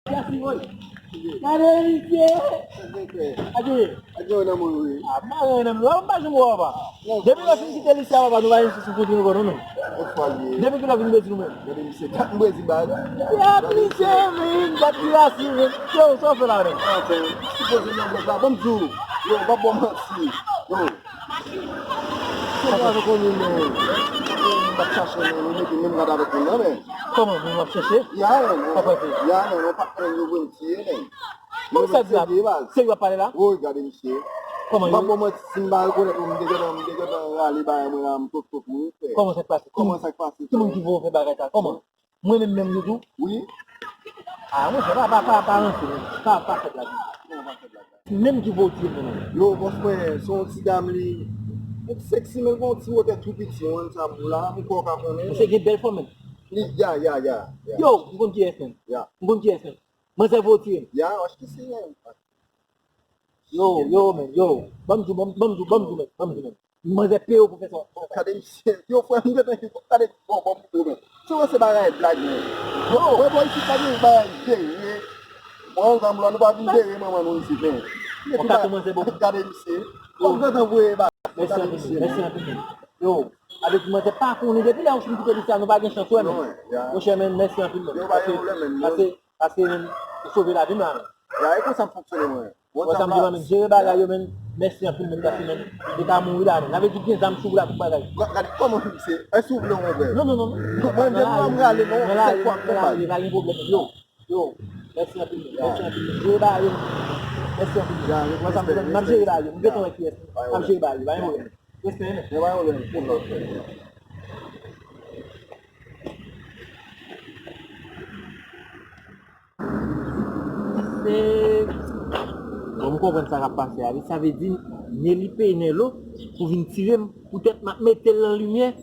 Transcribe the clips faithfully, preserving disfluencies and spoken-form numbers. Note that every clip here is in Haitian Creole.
Gade misye! Gade! Gade nan moun wi. Ah, m pa gen nan moun. Ou pa janm wè papa. Depi lè fin kite lise a papa, nou pa janm sou kontre nou non menm. Depi ki lè fin bezi nou menm. Gade misye, dat m bezi bagay. Ya misye vin, dat li rasi vin. Yo, sa w fè la menm? Anfen, sipoze nan blòk la, ban m di w. Yo, m p ap ba w manti. Yo. Se pa nou konnen men. M p ap chache men, nou mete menm rad avèk moun nan men. Kòman, nou ap chache? Ya men, ya men, yon patnè nou vin tiye men. Kòman sa di la? Se yo ap pale la? Woy, gade misye. Kòman yo? M pa ba w manti, si m pa rekonèt ou, m te gentan, m te gentan rale bagay mwen la, m tok tok wi, frè. Kòman sa k pase? Kòman sa k pase? Ki moun ki voye w fè bagay sa? Kòman? Mwen menm menm yo tou? Wi. Ah, monchè, pa, pa, pa, pa ranse, men. Pa, pa fè blag. Menm ki voye w tiye mwen menm. Yo, bòs mwen, se yon ti dam li. Li seksi, men l gen yon ti wotè tou piti, yon sa bou la, m kwè w ka konnen. Misye gen bèl fòm menm. Li, ya, ya, ya, ya. Yo, m konn kiyès menm. Ya. M konn kiyès menm. Manzè voye w tiye m. Ya, w ap kise menm. Yo, yo, men, yo. Ban m di w, ban m, ban m di w, ban m di w, men, ban m di w, men. Manzè peye w pou fè sa. Gade misye. Yo, frè m, gentan ki gade bon, bon, bon, men. Se wè se bagay blag, men. Yo, wè, bò, isit pa gen bagay serye. Mwen, zanmi, nou pa vin dere manman nou isit, men. Gade misye. Kòm gentan voye bagay. Mèsi anpil, mèsi anpil. Yo, avèk manzè pa konnen depi lè ou fin kite lise a, nou pa gen chans, wè, men. Monchè, men, mèsi anpil, men. Yo, pa gen pwoblèm, men. Pase, pase, men, ou sove lavi m la, men. Ya, e konsa m fonksyone, mwen. Wè sa m di la, men, jere bagay yo, men, mèsi anpil, men, paske, men, yo ka mouri la, men. N ave di gen zam sou ou la, tout bagay. Gade kòman misye, èske ou vle yon vè? Non, non, non, non. Mwen, depi m rale, non, sèl fwa m konn bal. Pa gen pwoblèm, yo. Yo, mèsi anpil, men, mèsi anpil, men. Jere bagay yo, men. Mèsi anpil, men. Wè sa m di la, men, m ap jere bagay yo. M gentan wè kiyès. M ap jere bagay yo, pa gen pwoblèm. Respè, men. Se, bon, m konprann sa k ap pase a, wi. Sa vle di, Nelly peye Nèlo pou vin tire m, poutèt m ap mete l nan limyè.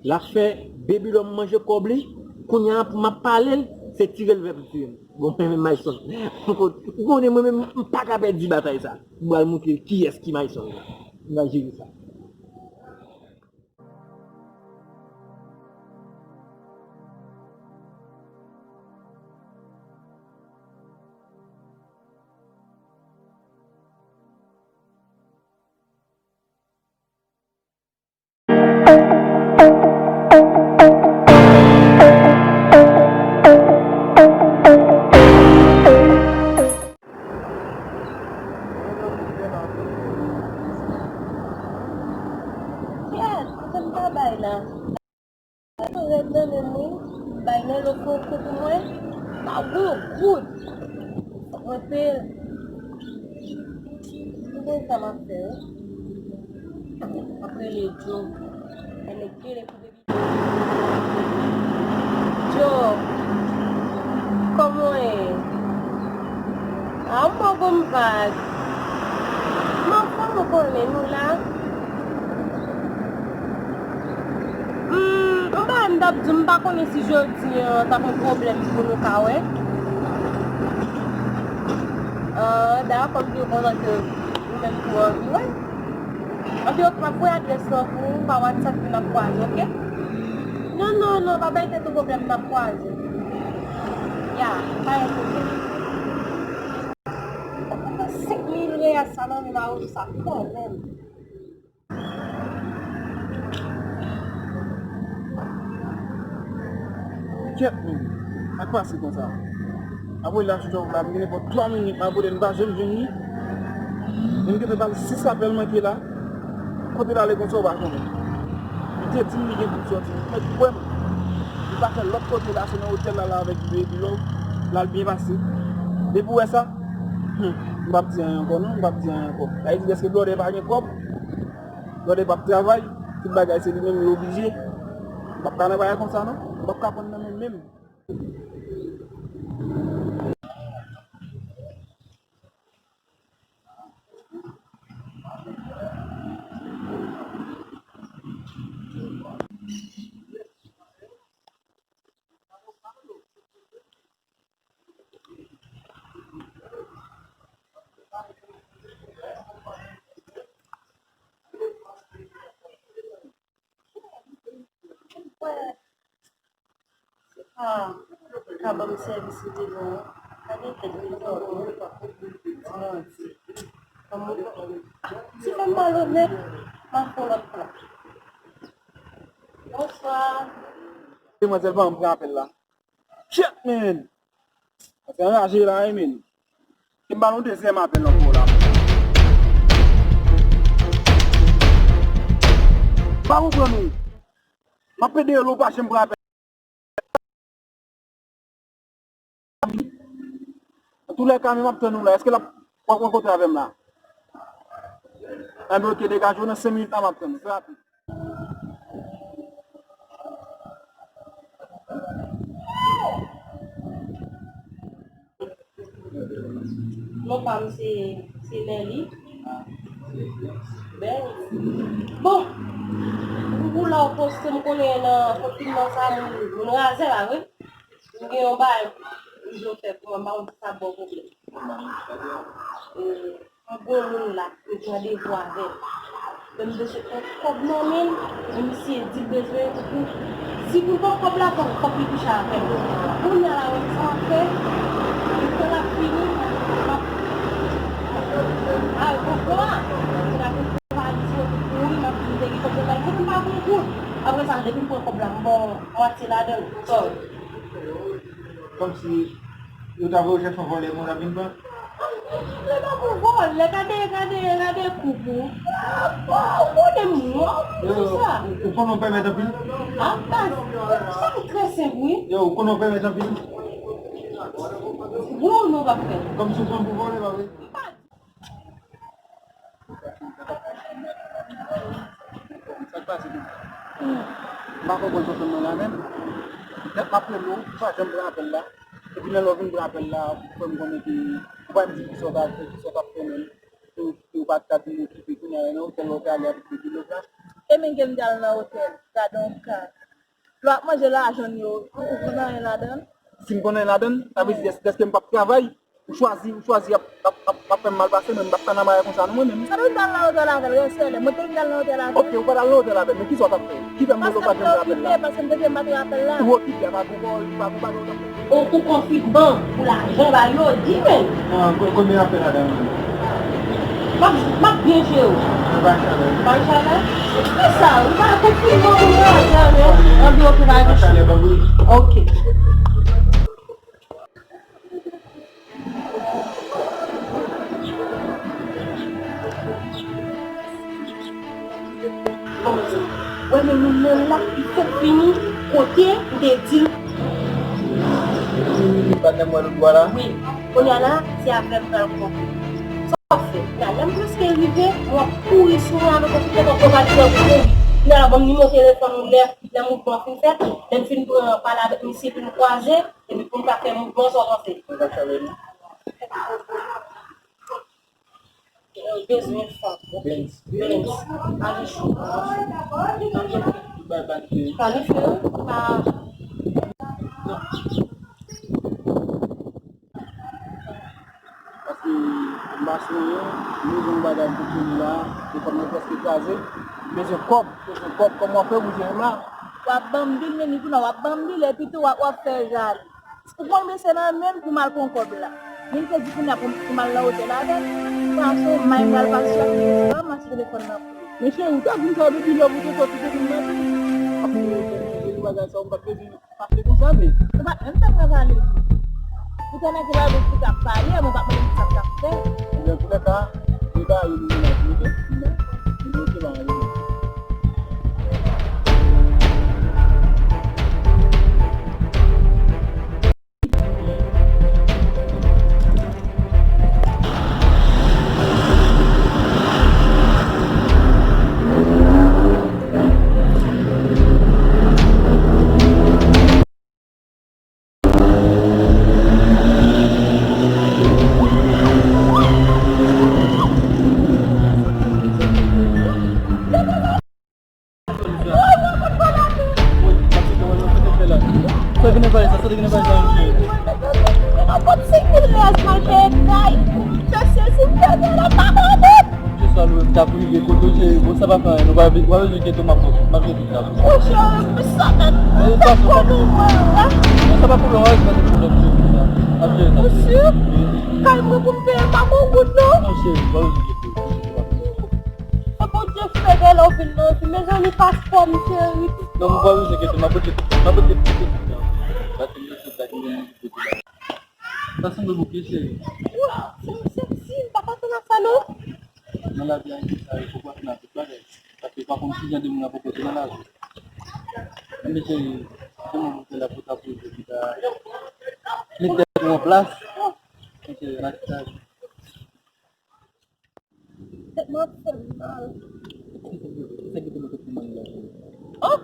L ap fè Baby Lòm manje kòb li. Kounye a, pou m ap pale l, se tire l vè pou tire m. Bon, men, men, Mayson, ou konnen mwen menm, m pa ka pèdi batay sa. M pral montre l kiyès ki Mayson. M pral jere sa. Kèt, sa m ta bay la? Sa rèd nan men m wi. Bay Nèlo fè yon kou pou mwen. Pa gon goud. Fòk mwen peye l. M konn sa m ap fè wi. M ap rele Joe. Fè nèg gele pou Joe, kòman w ye? A, m poko m vag. M anfòm, ou konnen nou la. Hmm, yon bagay m t ap di w, m pa konnen si jodi an t ap yon pwoblèm pou nou ka wè. Ah, dayè, kòm di w kontan ke ou menm tou anvi wè. Anpi, ok, m ap voye adrès lan pou ou pa WhatsApp, epi n ap kwaze, ok? Non, non, non, pa bay tèt ou pwoblèm, n ap kwaze. Ya, pa gen pwoblèm. Senk mil reyal sa nan men m a ou sa kanmenm. Kèt, men, sa k pase konsa? Apre lach jòf la, m gen nenpòt twa minit m ap rele, m pa janm jwenn li. Men m gentan ba l sis apèl manke la. Kote l ale konsa, ou pa konnen. Li te di m li gen pou l sòti. Ou mèt kwè m. Li pa fè lòt kote la, se nan otèl la, la avèk Baby Love. L al byen pase. Depi w wè sa, hmm, m p ap di anyen ankò, non, m p ap di anyen ankò. Sa vle di, dèske blòdè pa gen kòb, blòdè p ap travay, tout bagay se li menm, li oblije. M p ap ka nan bagay konsa, non. M p ap ka pran nan men menm. Ah. ka ban m sèvis ou te ban an. Gade tèt li, li pa bon, li pa bon. Ti manti. Ban m, ah, ti fè m malonèt, m a fè yon lòt plan. Bonswa. Demwazèl, ban m pran apèl la. Shit, man! Mwen te anraje la, wi, men. Te ba nou dezyèm apèl ankò la. Pa konprann ou. M ap pede yo, ou pa janm pran apèl. Antoulèka, men m ap tann ou la. Èske l ap, w ap rankontre avè m la? Enben, oke, degaje w nan senk minit la, m ap tann ou. Fè rapid. Non pa m se, se Nelly. Bèl. Bon, pou la w poste m konnen nan konfinman sa, moun, moun razè la, wi. M gen yon bagay pou m fè pou mwen, m pa konn si sa ba w pwoblèm. Yon bon moun la, m gen randevou avè l. Men m bezwen pran kòb nan men l, men misye di l bezwen pou, si pou l pran kòb la, fòk, fòk li kouche avè m. Kounye a la, wè sa w ap fè, lè l ap fini, m ap, a, bon, bon, a, kounye a pou valiz mwen pou kouri, m ap di m te gen kòb nan men m, m pa gon goud. Apre sa, depi m pran kòb la, m ba w mwatye ladan l. Sòl. Kòmsi yo ta voye w chèche yon vòlè, moun ap vin pran. Lè pa pou vòlè, gade, gade, gade koup ou. Ou konnen m, non, se sa. Ou, ou konnen w pèmèt anpil? A baz, sa m trè senp, wi. Yo, ou konnen w pèmèt anpil? Gwo non w ap fè. Kòmsi w pran m pou vòlè, pa vre? M pa Sa k pase konsa? M pa konprann sa fè m nan la menm. Nèt m ap rele w, ou pa janm pran apèl la. Epi lè w vin pran apèl la, ou fè m konnen ke ou pa di kisa w ta fè, kisa w t ap fè menm. Ke, ke ou pa t ka vin okipe kounye a nan otèl la, ou te ale avèk de pilòt la. E men ke m t al nan otèl, gade yon ka. Lè w ap manje lajan yo, ou, ou konn anyen ladan l? Si m konn anyen ladan l, sa vle di dèske, dèske m p ap travay, ou chwazi, ou chwazi ap, ap, ap, ap fè m mal pase, men m p ap tann anmwayè konsa non mwen menm. Sa vle di w t al nan otèl avè l, resèlè. Mwen te vin al nan otèl avè l. Oke, ou pa t al nan otèl avè l, men kisa w t ap fè? Ki fè m rele w pa janm pran apèl la? Paske m te gen batri apèl la. Ou okipe, a pa gon, pa gon, pa gon, pa gon. Ou, ou konfidman pou lajan ba yo, di men. Ah, ko-, konbyen apèl ladan l? M ap, m ap byen jere w. Ou pa chalè? Pa chalè? Ki sa? Ou pa konfidman pou lajan, men. Anben, oke, pa gen. Pa chalè, ban bri. Oke. Wè, men nou menm la, li fèk fini kote m te di l. Li pa t janm wè lòt bò la? Wi. Kounye a la, se avè l pral kontre. Sa w ap fè? Kounye a, lè m prèske rive, w ap kouri sou mwen avèk yon kout pèt, w ap pran pati nan kouri. Kounye a la, ban m nimewo telefòn ou lè, lè mouvman fin fèt, lè m fin pran pale avèk misye, epi nou kwaze, epi pou n ka fè mouvman, sa w panse? Mwen pa t chalè non. Bezwen fanm. Benz. Benz. Ann chou. Bay bandi. Kalifye ou pa. Non. Paske m pa sonje, m bezwen yon bagay pou kounye la, telefòn mwen prèske kraze. M bezwen kòb, m bezwen kòb, kòman w ap fè pou jere m la? W ap ban m bil, men ni kounye a w ap ban m bil, epi tou w ap, w ap fè jale. Ou konn men se nan men l pou m al pran kòb la. Men m te di kounye a pou, pou m al nan otèl avè l. Sa se yon may m pral pase ak li, se pa m achte telefòn nan pou li. Men cheri, ou ta di m sa depi lè ou te sòti depi maten. Ap fè yon bagay sa, ou pa t bezwen mache konsa, men. Ou pa t menm tann m ap pale. Ou te nan ki bagay ki t ap pale, men ou pa t mande m sa m t ap fè. Ebyen, antoulèka, deba yo nou menm ak nou, oke? Oke, ba, oke. Sa nou menm ta prive kote w, cheri. Bon, sa pa fè anyen, nou pa bezwen, pa bezwen enkyete w, m ap, m ap jere tout sa pou sa. Monchè, sa tèt, tèt fò nou mwen la. Non, sa pa pwoblèm, w a rete pase pwoblèm, cheri, la. M ap jere sa. Ou si? Wi. Kay mwen pou m peye, pa gon goud, non. Non, cheri, pa bezwen enkyete w. Fò Bondye fè bèl anpil nan vi. Mezanmi, paspò m, cheri. Non, m pa bezwen enkyete w, m ap pote tout, m ap pote tout, tout, tout. Sa sanble bouke, cheri. Waw, se yon seksi, m pa t atann a sa, non. Nan lavi a, gen sa yo poko atann a tout bagay. Paske pa konn ki jan de moun ap pote nan lavi. Men cheri, kòman pou fè la pou ta poze, pou ta met tèt ou an plas? Men cheri, lach sa. Tèt mwen ap fè m mal. Kisa ki te mete pou mwen la? Oh!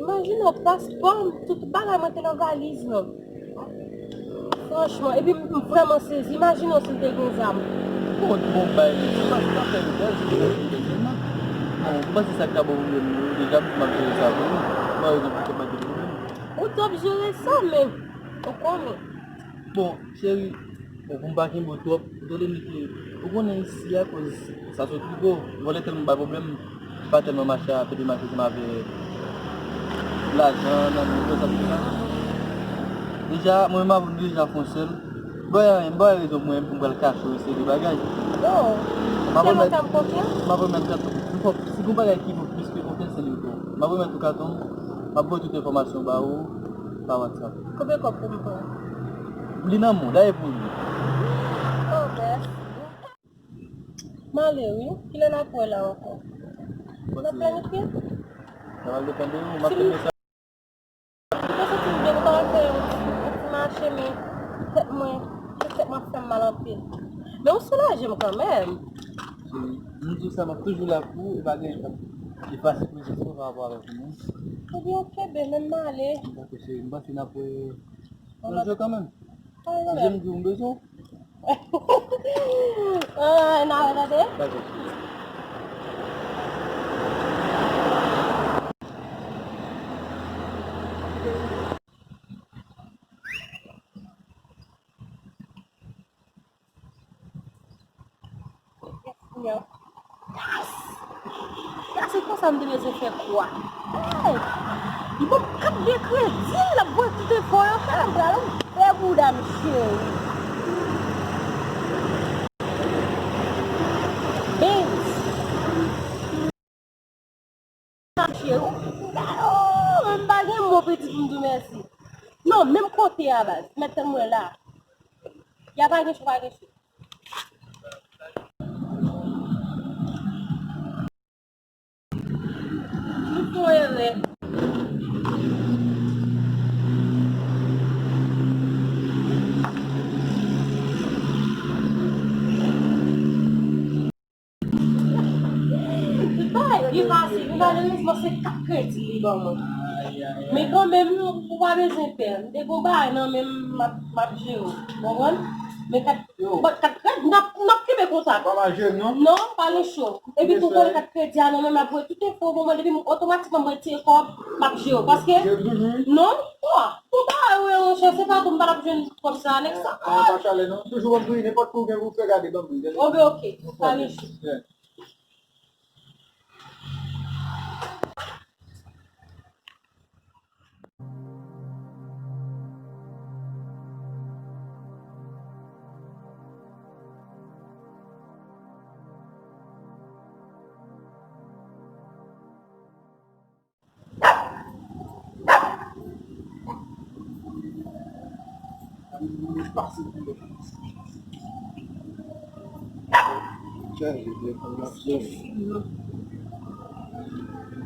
Imajine w, paspò m, tout bagay mwen te nan valiz mwen. Franchman, epi m, m vrèman sezi. Imajine w si l te gen zam. Bon, bon, bay, se pa, se pa fè l bèl, se te fè l bèl sèlman. Bon, ou panse sa k ta bon pwoblèm nou, deja m ap jere sa pou nou. Pa rezon pou te mete pwoblèm. Ou t ap jere sa, men ou konnen. Bon, cheri, bon, pou m pa kenbe w twòp, etan done ke ou konnen isi a, koz sa sot Rico, vòlè tèlman bay pwoblèm, m pa tèlman mache a, fè demache ansanm avè lajan nan men yo, sa tout sa. Deja, mwen menm avè w, nou deja fè yon sèl. M pa wè anyen, m pa wè rezon pou mwen menm pou m pral kache w yon seri de bagay. Oh, m ap remèt, m ap remèt katon. Si gon bagay ki vo plis ke konfyans, se li tou. M ap remèt ou katon, m ap voye tout enfòmasyon ba ou pa WhatsApp. Konbyen kòb pou m pran? Li nan men w, dayè pou li. Oh, mèsi. M ale wi. Kilè n ap wè la ankò? N ap planifye? Sa va depann de ou. M ap fè mesaj. M te santi m byen, m ta pral fè yon ti, yon ti mache, men tèt mwen, tèt mwen ap fè m mal anpil. Men ou soulaje m kanmenm. Cheri, m di w sa, m ap toujou la pou ou, e pa gen anyen k ap efase prezans mwen pa rapò avèk ou, non. Ebyen, ok, ben, men m ale. Dakò, cheri, m panse n ap wè lòt jou kanmenm. Alright. Jan m di w, m bezwen w. Ah, n a wè tande. Dakò. Yes! Yes, se konsa m te bezwen fè kou a. Hey! Li ban m kat de kredi, l ap voye tout enfo yo. Sa m pral fè bouda m, cheri. Benz. Sa m cheri. Oh, m pa gen mo pitit pou m di w mèsi. Non, menm kote a baz. Mèt tann mwen la. Y a pa gen cho, pa gen cho. Nou fè yon erè. Bay, li pase, li malerezman se kat kredi li ban mwen. Men kanmenm, ou pa bezwen pè. M te gon bagay nan men m, m ap, m ap jere w. Konprann? Men kat, bat kat kredi, n ap, n ap kenbe kontak. Pa mal jere, non? Non, pa gen cho. Epi tou, konnen kat kredi a nan men m, m ap voye tout enfo ban mwen, depi m otomatikman m retire kòb, m ap jere w. Paske, non, oh, tou bagay ou ye, monchè, se pa tou m pa t ap jwenn kòb sa, nèg sa. Ah, pa chale, non. Toujou ban m pri, nenpòt kou gen pou fè gade, ban m pri. Oh, ben, ok. Pa gen cho.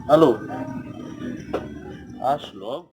Alo. Ashlove.